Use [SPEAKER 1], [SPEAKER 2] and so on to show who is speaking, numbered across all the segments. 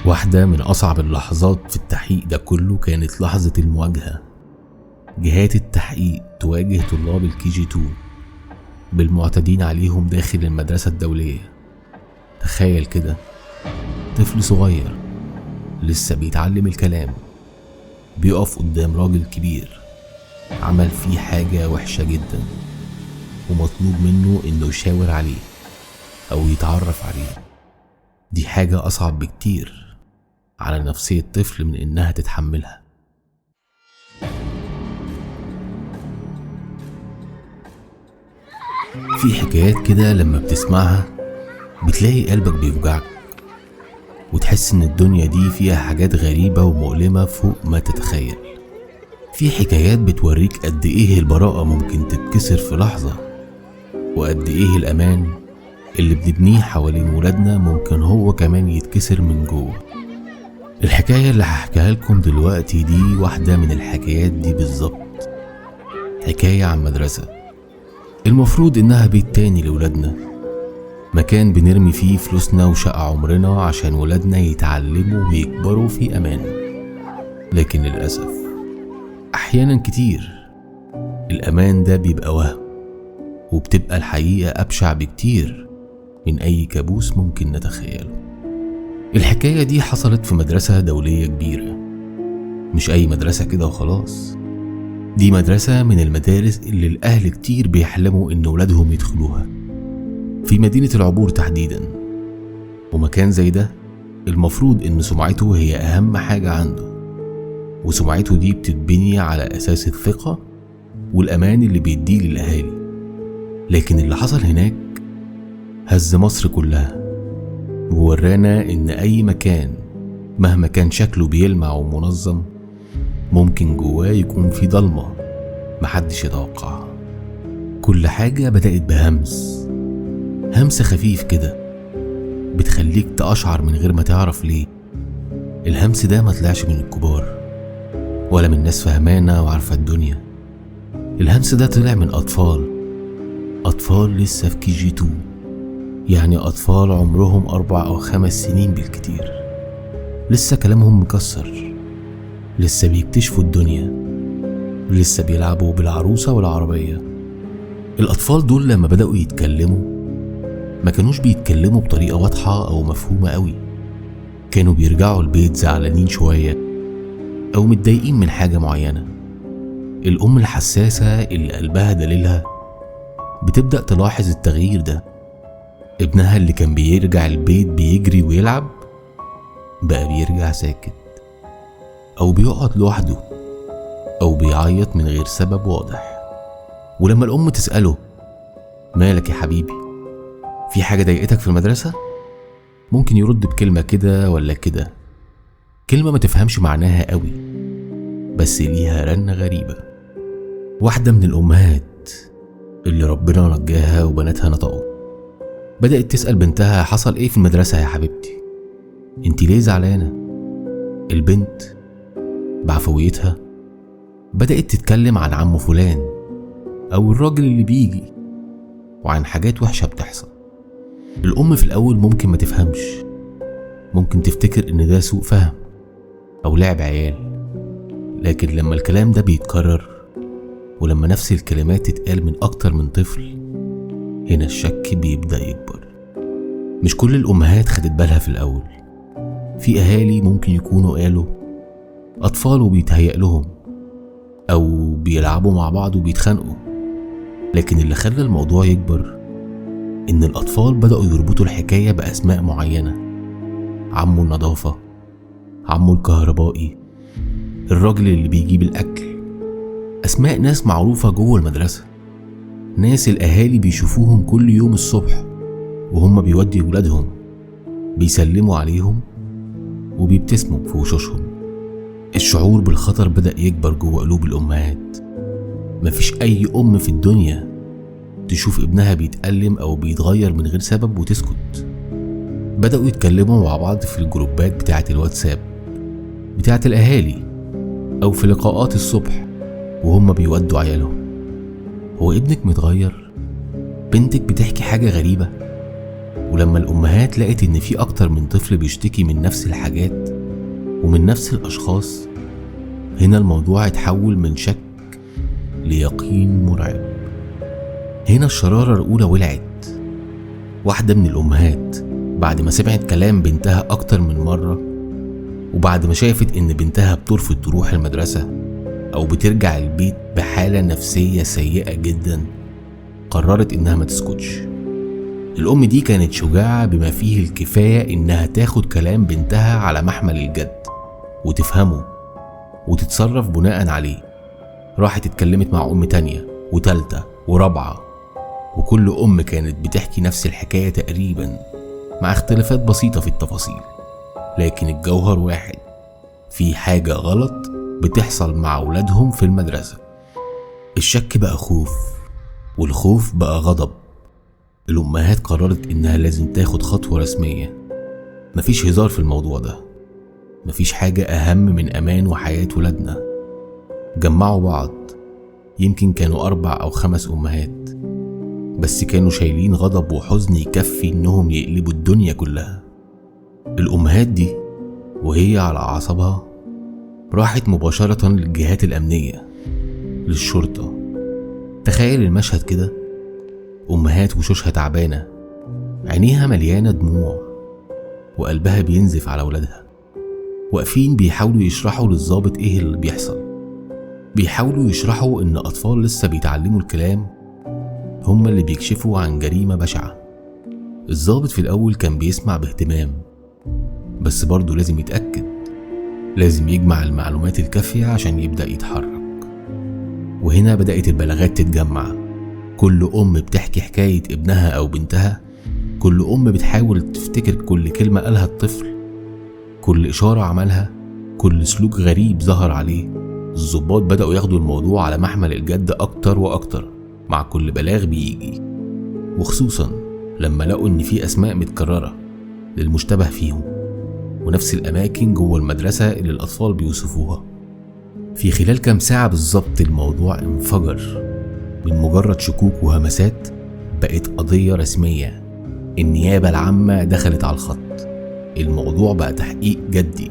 [SPEAKER 1] واحدة من أصعب اللحظات في التحقيق ده كله كانت لحظة المواجهة. جهات التحقيق تواجه طلاب ال KG 2 بالمعتدين عليهم داخل المدرسة الدولية. تخيل كده، طفل صغير لسه بيتعلم الكلام بيقف قدام راجل كبير عمل فيه حاجة وحشة جدا، ومطلوب منه انه يشاور عليه او يتعرف عليه. دي حاجة اصعب بكتير على نفسية الطفل من انها تتحملها. في حكايات كده لما بتسمعها بتلاقي قلبك بيوجعك، وتحس ان الدنيا دي فيها حاجات غريبة ومؤلمة فوق ما تتخيل. في حكايات بتوريك قد ايه البراءة ممكن تتكسر في لحظة، وقد ايه الامان اللي بنبنيه حوالين ولادنا ممكن هو كمان يتكسر من جوه. الحكاية اللي هحكيها لكم دلوقتي دي واحدة من الحكايات دي بالظبط. حكاية عن مدرسة المفروض انها بيت تاني لولادنا، مكان بنرمي فيه فلوسنا وشقة عمرنا عشان ولادنا يتعلموا ويكبروا في امان. لكن للأسف احيانا كتير الامان ده بيبقى وهم، وبتبقى الحقيقة ابشع بكتير من اي كابوس ممكن نتخيله. الحكاية دي حصلت في مدرسة دولية كبيرة، مش اي مدرسة كده وخلاص. دي مدرسة من المدارس اللي الأهل كتير بيحلموا إن ولادهم يدخلوها، في مدينة العبور تحديدا. ومكان زي ده المفروض إن سمعته هي أهم حاجة عنده، وسمعته دي بتتبني على أساس الثقة والأمان اللي بيديه للأهالي. لكن اللي حصل هناك هز مصر كلها، وورانا إن أي مكان مهما كان شكله بيلمع ومنظم ممكن جواه يكون في ضلمة محدش يتوقعها. كل حاجة بدأت بهمس، همس خفيف كده بتخليك تقشعر من غير ما تعرف ليه. الهمس ده ما طلعش من الكبار ولا من ناس فهمانة وعارفة الدنيا. الهمس ده طلع من أطفال، أطفال لسه في KG 2، يعني أطفال عمرهم 4 أو 5 سنين بالكتير، لسه كلامهم مكسر، لسه بيكتشفوا الدنيا، لسه بيلعبوا بالعروسة والعربية. الأطفال دول لما بدأوا يتكلموا ما كانوش بيتكلموا بطريقة واضحة أو مفهومة قوي. كانوا بيرجعوا البيت زعلانين شوية أو متضايقين من حاجة معينة. الأم الحساسة اللي قلبها دليلها بتبدأ تلاحظ التغيير ده. ابنها اللي كان بيرجع البيت بيجري ويلعب بقى بيرجع ساكت، أو بيقعد لوحده، أو بيعيط من غير سبب واضح. ولما الأم تسأله مالك يا حبيبي، في حاجة ضايقتك في المدرسة؟ ممكن يرد بكلمة كده ولا كده، كلمة ما تفهمش معناها قوي بس ليها رنة غريبة. واحدة من الأمهات اللي ربنا نجاها وبناتها نطقوا بدأت تسأل بنتها حصل إيه في المدرسة يا حبيبتي، انتي ليه زعلانة؟ البنت بعفويتها بدأت تتكلم عن عمه فلان أو الراجل اللي بيجي، وعن حاجات وحشة بتحصل. الأم في الأول ممكن ما تفهمش، ممكن تفتكر إن ده سوء فهم أو لعب عيال. لكن لما الكلام ده بيتكرر، ولما نفس الكلمات تتقال من أكتر من طفل، هنا الشك بيبدأ يكبر. مش كل الأمهات خدت بالها في الأول. في أهالي ممكن يكونوا قالوا أطفاله بيتهيأ لهم، أو بيلعبوا مع بعض وبيتخانقوا. لكن اللي خلى الموضوع يكبر إن الأطفال بدأوا يربطوا الحكاية بأسماء معينة: عمو النظافة، عمو الكهربائي، الراجل اللي بيجيب الأكل. أسماء ناس معروفة جوه المدرسة، ناس الأهالي بيشوفوهم كل يوم الصبح وهم بيودي ولادهم، بيسلموا عليهم وبيبتسموا في وشوشهم. الشعور بالخطر بدأ يكبر جوه قلوب الأمهات. مفيش أي أم في الدنيا تشوف ابنها بيتألم أو بيتغير من غير سبب وتسكت. بدأوا يتكلموا مع بعض في الجروبات بتاعة الواتساب بتاعة الأهالي، أو في لقاءات الصبح وهم بيودوا عيالهم. هو ابنك متغير؟ بنتك بتحكي حاجة غريبة؟ ولما الأمهات لقت إن في أكتر من طفل بيشتكي من نفس الحاجات ومن نفس الأشخاص، هنا الموضوع اتحول من شك ليقين مرعب. هنا الشرارة الأولى ولعت. واحدة من الأمهات بعد ما سمعت كلام بنتها أكتر من مرة، وبعد ما شافت إن بنتها بترفض تروح المدرسة أو بترجع البيت بحالة نفسية سيئة جدا، قررت إنها ما تسكتش. الأم دي كانت شجاعة بما فيه الكفاية إنها تاخد كلام بنتها على محمل الجد وتفهمه وتتصرف بناء عليه. راحت اتكلمت مع أم تانية وتالتة ورابعة، وكل أم كانت بتحكي نفس الحكاية تقريبا مع اختلافات بسيطة في التفاصيل، لكن الجوهر واحد: في حاجة غلط بتحصل مع أولادهم في المدرسة. الشك بقى خوف، والخوف بقى غضب. الأمهات قررت إنها لازم تاخد خطوة رسمية. مفيش هزار في الموضوع ده، مفيش حاجة أهم من أمان وحياة ولادنا. جمعوا بعض، يمكن كانوا 4 أو 5 أمهات، بس كانوا شايلين غضب وحزن يكفي إنهم يقلبوا الدنيا كلها. الأمهات دي وهي على أعصابها راحت مباشرة للجهات الأمنية، للشرطة. تخيل المشهد كده: أمهات وشوشها تعبانة، عينيها مليانة دموع، وقلبها بينزف على ولادها، واقفين بيحاولوا يشرحوا للضابط إيه اللي بيحصل، بيحاولوا يشرحوا إن أطفال لسه بيتعلموا الكلام هم اللي بيكشفوا عن جريمة بشعة. الضابط في الأول كان بيسمع باهتمام، بس برضه لازم يتأكد، لازم يجمع المعلومات الكافية عشان يبدأ يتحرك. وهنا بدأت البلاغات تتجمع، كل أم بتحكي حكاية ابنها أو بنتها، كل أم بتحاول تفتكر كل كلمة قالها الطفل، كل إشارة عملها، كل سلوك غريب ظهر عليه. الضباط بدأوا ياخدوا الموضوع على محمل الجد أكتر وأكتر مع كل بلاغ بيجي، وخصوصا لما لقوا إن في أسماء متكررة للمشتبه فيهم ونفس الأماكن جوه المدرسة اللي الأطفال بيوصفوها. في خلال كام ساعة بالظبط الموضوع انفجر، من مجرد شكوك وهمسات بقت قضية رسمية. النيابة العامة دخلت على الخط، الموضوع بقى تحقيق جدي،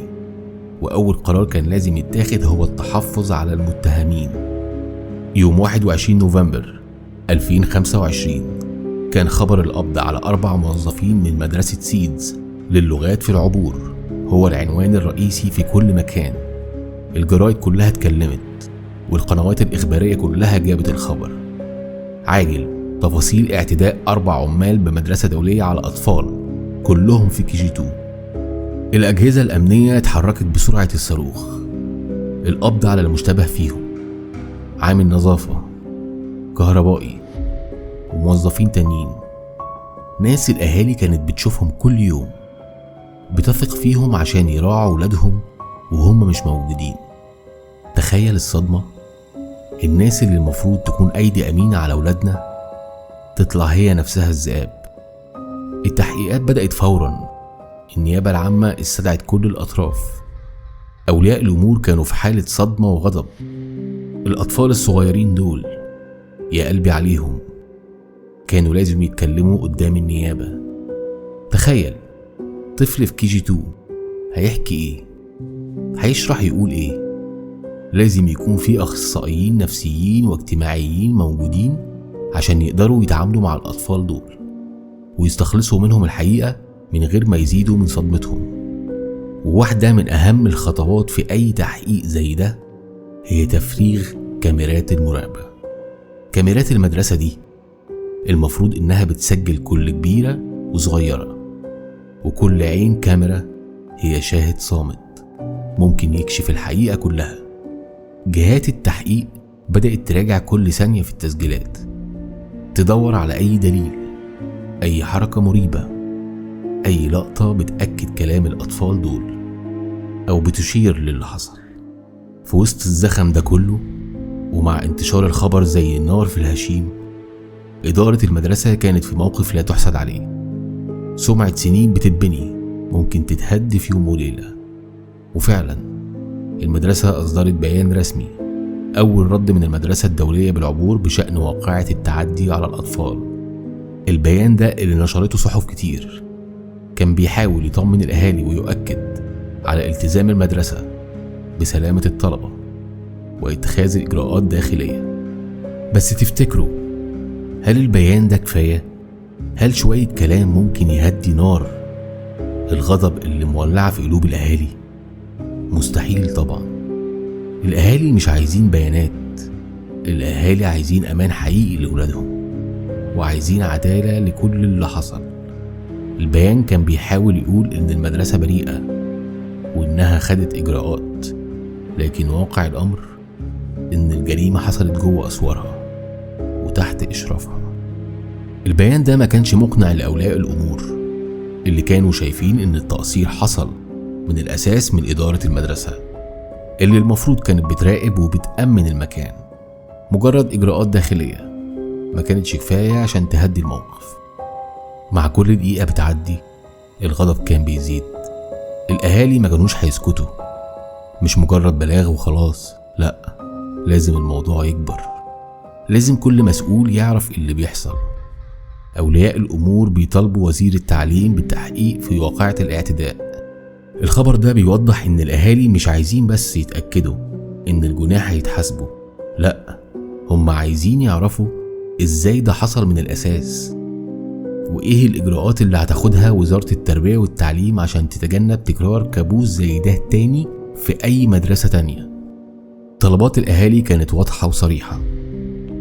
[SPEAKER 1] وأول قرار كان لازم يتاخد هو التحفظ على المتهمين. يوم 21 نوفمبر 2025 كان خبر القبض على 4 موظفين من مدرسة سيدز للغات في العبور هو العنوان الرئيسي في كل مكان. الجرايد كلها اتكلمت، والقنوات الإخبارية كلها جابت الخبر. عاجل: تفاصيل اعتداء 4 عمال بمدرسة دولية على أطفال كلهم في KG 2. الأجهزة الأمنية اتحركت بسرعة الصاروخ. القبض على المشتبه فيهم عامل نظافة، كهربائي، وموظفين تانيين، ناس الأهالي كانت بتشوفهم كل يوم، بتثق فيهم عشان يراعوا ولادهم وهم مش موجودين. تخيل الصدمة، الناس اللي المفروض تكون أيدي أمينة على ولادنا تطلع هي نفسها الذئاب. التحقيقات بدأت فورا، النيابة العامة استدعت كل الأطراف. أولياء الأمور كانوا في حالة صدمة وغضب. الأطفال الصغيرين دول يا قلبي عليهم، كانوا لازم يتكلموا قدام النيابة. تخيل طفل في KG 2 هيحكي ايه؟ هيشرح يقول ايه؟ لازم يكون في أخصائيين نفسيين واجتماعيين موجودين عشان يقدروا يتعاملوا مع الأطفال دول ويستخلصوا منهم الحقيقة من غير ما يزيدوا من صدمتهم. وواحدة من أهم الخطوات في أي تحقيق زي ده هي تفريغ كاميرات المراقبة. كاميرات المدرسة دي المفروض إنها بتسجل كل كبيرة وصغيرة، وكل عين كاميرا هي شاهد صامت ممكن يكشف الحقيقة كلها. جهات التحقيق بدأت تراجع كل ثانية في التسجيلات، تدور على أي دليل، أي حركة مريبة، أي لقطة بتأكد كلام الأطفال دول أو بتشير للي حصل. في وسط الزخم ده كله ومع انتشار الخبر زي النار في الهشيم، إدارة المدرسة كانت في موقف لا تحسد عليه. سمعة سنين بتتبني ممكن تتهد في يوم وليلة. وفعلا المدرسة أصدرت بيان رسمي، أول رد من المدرسة الدولية بالعبور بشأن واقعة التعدي على الأطفال. البيان ده اللي نشرته صحف كتير كان بيحاول يطمن الأهالي ويؤكد على التزام المدرسة بسلامة الطلبة واتخاذ الإجراءات داخلية. بس تفتكروا هل البيان ده كفاية؟ هل شوية كلام ممكن يهدي نار الغضب اللي مولعة في قلوب الأهالي؟ مستحيل طبعا. الأهالي مش عايزين بيانات، الأهالي عايزين أمان حقيقي لأولادهم وعايزين عدالة لكل اللي حصل. البيان كان بيحاول يقول إن المدرسة بريئة وإنها خدت إجراءات، لكن واقع الأمر إن الجريمة حصلت جوه أسوارها وتحت إشرافها. البيان ده ما كانش مقنع لأولياء الأمور اللي كانوا شايفين إن التقصير حصل من الأساس من إدارة المدرسة اللي المفروض كانت بتراقب وبتأمن المكان. مجرد إجراءات داخلية ما كانتش كفاية عشان تهدي الموقف. مع كل دقيقة بتعدي الغضب كان بيزيد. الأهالي ما كانوش هيسكتوا، مش مجرد بلاغ وخلاص، لأ، لازم الموضوع يكبر، لازم كل مسؤول يعرف اللي بيحصل. أولياء الأمور بيطالبوا وزير التعليم بالتحقيق في واقعة الاعتداء. الخبر ده بيوضح إن الأهالي مش عايزين بس يتأكدوا إن الجناح هيتحاسبوا، لأ، هم عايزين يعرفوا إزاي ده حصل من الأساس، وإيه الإجراءات اللي هتاخدها وزارة التربية والتعليم عشان تتجنب تكرار كابوس زي ده تاني في أي مدرسة تانية. طلبات الأهالي كانت واضحة وصريحة: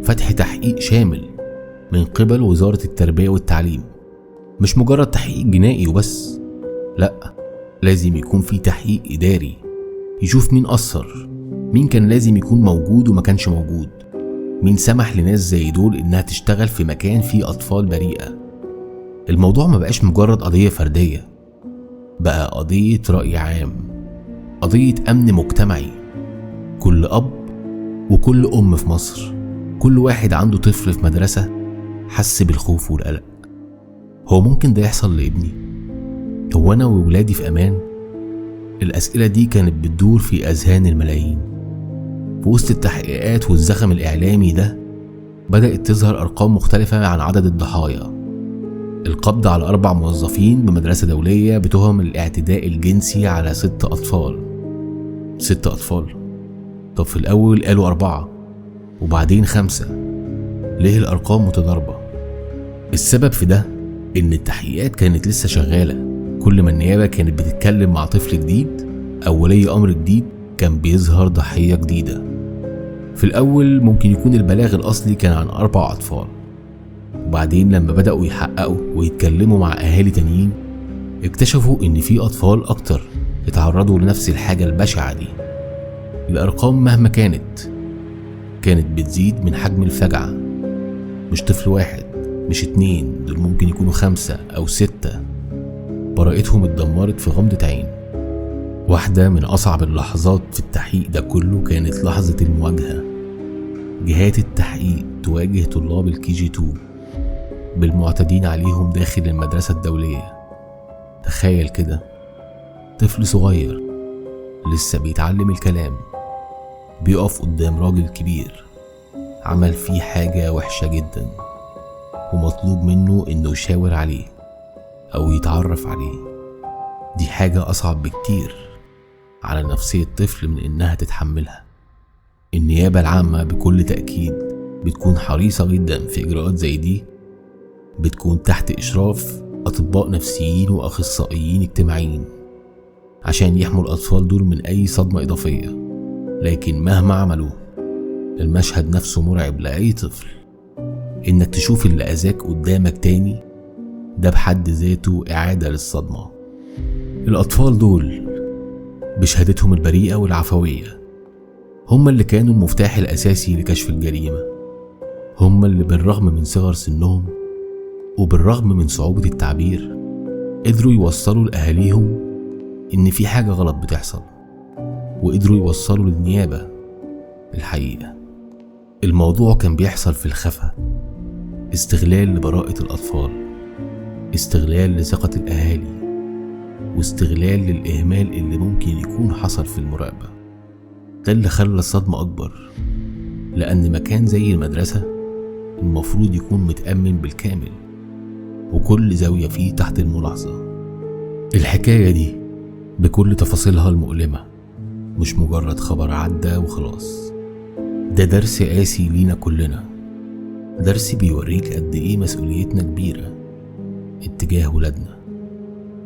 [SPEAKER 1] فتح تحقيق شامل من قبل وزارة التربية والتعليم، مش مجرد تحقيق جنائي وبس، لأ، لازم يكون في تحقيق إداري يشوف مين قصر، مين كان لازم يكون موجود وما كانش موجود، مين سمح لناس زي دول إنها تشتغل في مكان فيه أطفال بريئة. الموضوع ما بقاش مجرد قضية فردية، بقى قضية رأي عام، قضية أمن مجتمعي. كل أب وكل أم في مصر، كل واحد عنده طفل في مدرسة حس بالخوف والقلق. هو ممكن ده يحصل لابني؟ هو أنا وولادي في أمان؟ الأسئلة دي كانت بتدور في أذهان الملايين. في وسط التحقيقات والزخم الإعلامي ده بدأت تظهر أرقام مختلفة عن عدد الضحايا. القبض على 4 موظفين بمدرسة دولية بتهم الاعتداء الجنسي على 6 أطفال. 6 أطفال؟ طب في الأول قالوا 4 وبعدين 5، ليه الأرقام متضاربة؟ السبب في ده إن التحقيقات كانت لسه شغالة. كل ما النيابة كانت بتتكلم مع طفل جديد أو ولي أمر جديد كان بيظهر ضحية جديدة. في الأول ممكن يكون البلاغ الأصلي كان عن 4 أطفال، وبعدين لما بدأوا يحققوا ويتكلموا مع أهالي تانيين اكتشفوا إن في أطفال أكتر اتعرضوا لنفس الحاجة البشعة دي. الأرقام مهما كانت بتزيد من حجم الفجعة. مش طفل واحد، مش 2، دول ممكن يكونوا 5 أو 6. براءتهم اتدمرت في غمضة عين. واحدة من أصعب اللحظات في التحقيق ده كله كانت لحظة المواجهة. جهات التحقيق تواجه طلاب الKG 2 بالمعتدين عليهم داخل المدرسة الدولية. تخيل كده، طفل صغير لسه بيتعلم الكلام بيقف قدام راجل كبير عمل فيه حاجة وحشة جدا ومطلوب منه انه يشاور عليه او يتعرف عليه. دي حاجة اصعب بكتير على نفسية الطفل من انها تتحملها. النيابة العامة بكل تأكيد بتكون حريصة جدا في اجراءات زي دي، بتكون تحت اشراف اطباء نفسيين واخصائيين اجتماعيين عشان يحموا الاطفال دول من اي صدمة اضافية. لكن مهما عملوه المشهد نفسه مرعب لأي طفل. إنك تشوف اللي أذاك قدامك تاني ده بحد ذاته إعادة للصدمة. الأطفال دول بشهادتهم البريئة والعفوية هم اللي كانوا المفتاح الأساسي لكشف الجريمة. هم اللي بالرغم من صغر سنهم وبالرغم من صعوبة التعبير قدروا يوصلوا لأهاليهم إن في حاجة غلط بتحصل، وقدروا يوصلوا للنيابة الحقيقة. الموضوع كان بيحصل في الخفا، استغلال لبراءة الأطفال، استغلال لثقة الأهالي، واستغلال للإهمال اللي ممكن يكون حصل في المراقبة. ده اللي خلى الصدمة أكبر، لأن مكان زي المدرسة المفروض يكون متأمن بالكامل. وكل زاوية فيه تحت الملاحظة. الحكاية دي بكل تفاصيلها المؤلمة مش مجرد خبر عدى وخلاص، ده درس قاسي لينا كلنا، درس بيوريك قد ايه مسؤوليتنا كبيرة اتجاه ولادنا.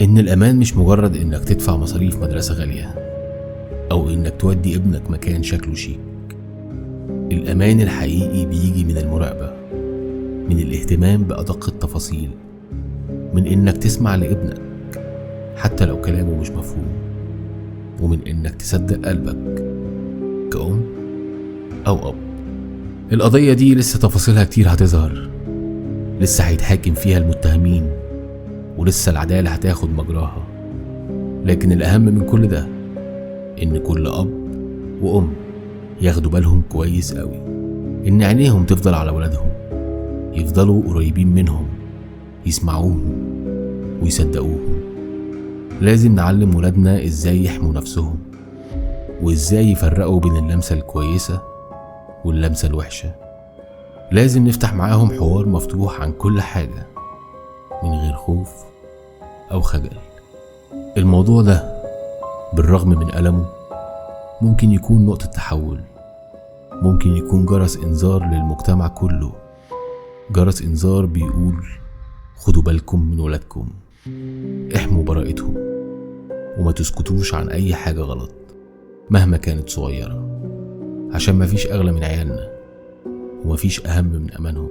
[SPEAKER 1] ان الامان مش مجرد انك تدفع مصاريف مدرسة غالية او انك تودي ابنك مكان شكله شيك. الامان الحقيقي بيجي من المراقبة، من الاهتمام بأدق التفاصيل، من انك تسمع لابنك حتى لو كلامه مش مفهوم، ومن انك تصدق قلبك كأم او اب. القضية دي لسه تفاصيلها كتير هتظهر، لسه هيتحاكم فيها المتهمين، ولسه العدالة هتاخد مجراها. لكن الأهم من كل ده إن كل أب وأم ياخدوا بالهم كويس قوي، إن عينيهم تفضل على ولادهم، يفضلوا قريبين منهم، يسمعوهم ويصدقوهم. لازم نعلم ولادنا إزاي يحموا نفسهم، وإزاي يفرقوا بين اللمسة الكويسة واللمسة الوحشة. لازم نفتح معاهم حوار مفتوح عن كل حاجة من غير خوف أو خجل. الموضوع ده بالرغم من ألمه ممكن يكون نقطة تحول، ممكن يكون جرس إنذار للمجتمع كله، جرس إنذار بيقول خدوا بالكم من ولادكم، احموا براءتهم، وما تسكتوش عن أي حاجة غلط مهما كانت صغيرة، عشان مفيش أغلى من عيالنا ومفيش أهم من أمانهم.